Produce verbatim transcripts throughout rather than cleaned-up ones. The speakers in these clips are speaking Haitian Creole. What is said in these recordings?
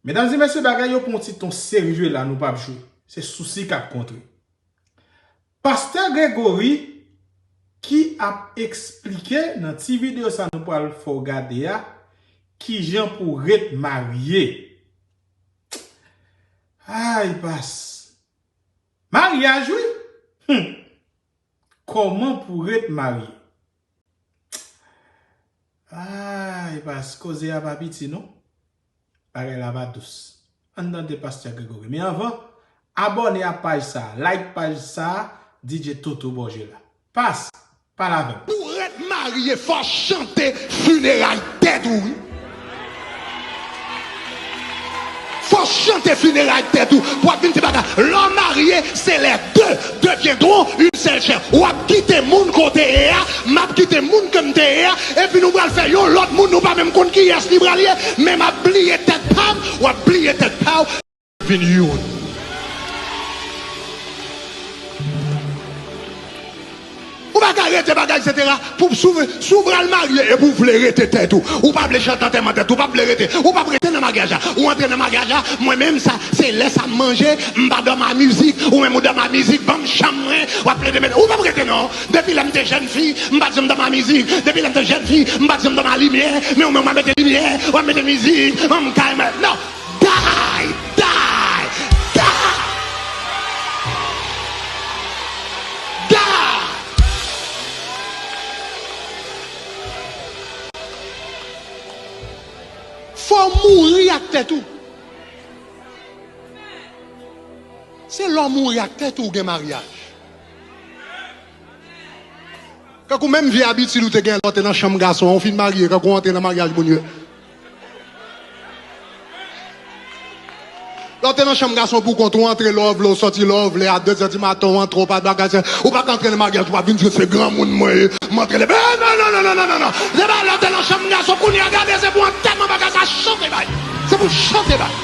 Medam e mesye, bagay yo pran yon ti ton serye la, nou p ap jwe. Se sousi k ap kontre. Pastè Gregory ki ap eksplike nan ti videyo sa nou pral fè w gade a, kijan pou ret marye. Ay, pas. Maryaj, wi. Hmm. Kòman pou ret marye? Ay, pas, koze a pa piti, non. Bagay la pa dous. Ann tande Pastè Gregory. Men anvan, abòne a paj sa, like paj sa, D J Toto Borgela. Pas, pale avè m. Pou ret marye, fò chante fineray tèt ou, wi. Fò chante fineray tèt ou. Pou ap vin di bagay. Lè w marye, se lè deux deviendront une seule chair. W ap kite moun ke w te ye a, m ap kite moun ke m te ye a, epi nou pral fè yon lòt moun, nou pa menm konn kiyès li pral ye, men m ap bliye tèt pa m, w ap bliye tèt pa w, vin youn. Ou pa ka rete bagay, etsetera. Pou, si w, si w pral marye epi w vle rete tèt ou, ou pa vle chante antèman tèt ou, ou pa vle rete, ou p ap rete nan maryaj la. Ou antre nan maryaj la, mwen menm sa, se lè sa m manje, m pa dòmi a mizik, ou menm ou dòmi a mizik, ban m chanm mwen, w ap plede mete, ou p ap rete non. Depi lè m te jèn fi, m pa t janm dòmi a mizik, depi lè m te jèn fi, m pa t janm dòmi a limyè, men ou menm w ap mete limyè, w ap mete mizik, m kay mwen, non. Die! Die! Die! Die! Fò w mouri ak tèt ou. Se lè w mouri ak tèt ou, w gen maryaj. Kankou menm vye abitid ou te gen lè w te nan chanm gason an, ou fin marye, kankou w antre nan maryaj moun yo. Lè w te nan chanm gason pou kont ou, antre lè w vle, w sòti lè w vle, a de zè di maten w antre, w pa bagay, se, ou pa ka antre nan maryaj, ou pa vin di se granmoun mwen ye, m antre le, eh, non, non, non, non, non, non, non. Se pa lè w te nan chanm gason, kounye a gade, se pou antèman bagay sa chante bay. Se pou chante bay.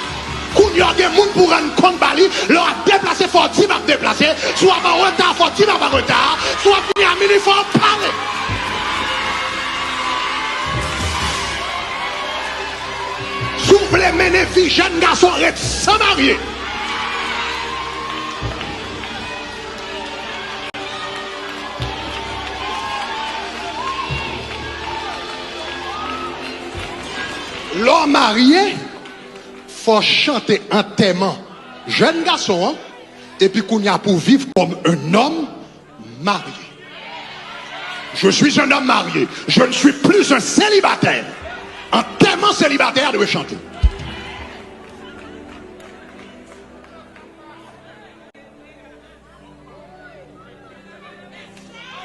Kounye a gen moun pou rann kont ba li, lè w ap deplase, fò w di m ap deplase, si w ap an reta, fò w di m ap an reta, si w ap vini a minui, fò w pale. Si w vle mennen vi jèn gason, ret san marye. Lè w marye, fò w chante antèman jèn gason an, epi kounye a pou w viv kòm un homme marié. Je suis un homme marié. Je ne suis plus un célibataire. Antèman selibatè a dwe chante.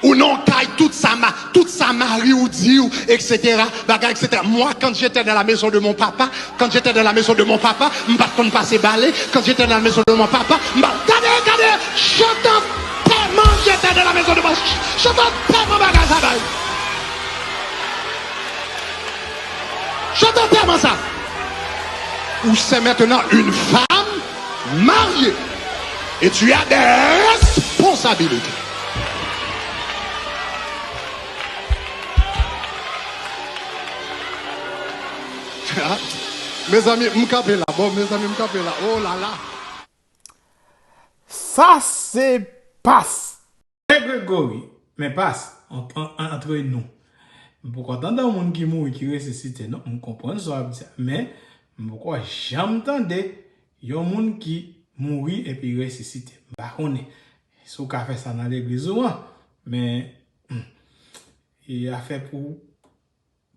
Ou nan yon kay, tout sa ma-, tout sa mari w di w, etsetera, bagay, etsetera. Moi, quand j'étais dans la maison de mon papa, quand j'étais dans la maison de mon papa, m pa t konn pase bale. Quand j'étais dans la maison de mon papa, m pa, gade, gade, chante antèman, j'étais dans la maison de mon, chante antèman bagay sa bay. Chante antèman sa. Ou c'est maintenant une femme mariée. Et tu as des responsabilités. Mezanmi, m kanpe la. Bon, mezanmi, m kanpe la. Oh la la. Sa se pas. Pè Gregory, men pas, an, an, an, antre nou. M poko tande yon moun ki mouri, ki resisite, non. M konprann sa w ap di a, men m poko janm tande yon moun ki mouri epi resisite. M pa konnen si w ka fè sa nan legliz ou an, men, hmm, e afè pou,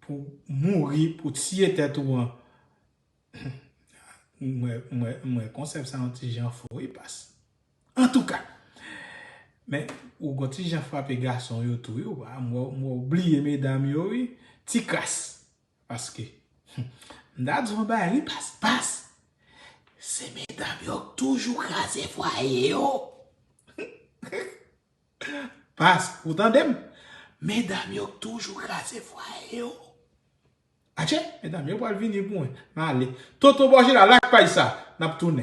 pou mouri, pou tiye tèt ou an, mwen, mwen, mwen konsèp sa yon ti jan fou, wi, pas. Antouka, men ou gon ti jan frape gason yo tou, wi, ou pa, mwen, mwen bliye medam yo, wi, ti kras. Paske, m ta di w yon bagay, wi, pas, pas. Se medam yo k toujou kraze fwaye yo. Pas, ou tande m? Medam yo k toujou kraze fwaye yo. Atchè, medam yo pral vini pou mwen. M ale. Toto Bòjela, lak paj sa. N ap tounen.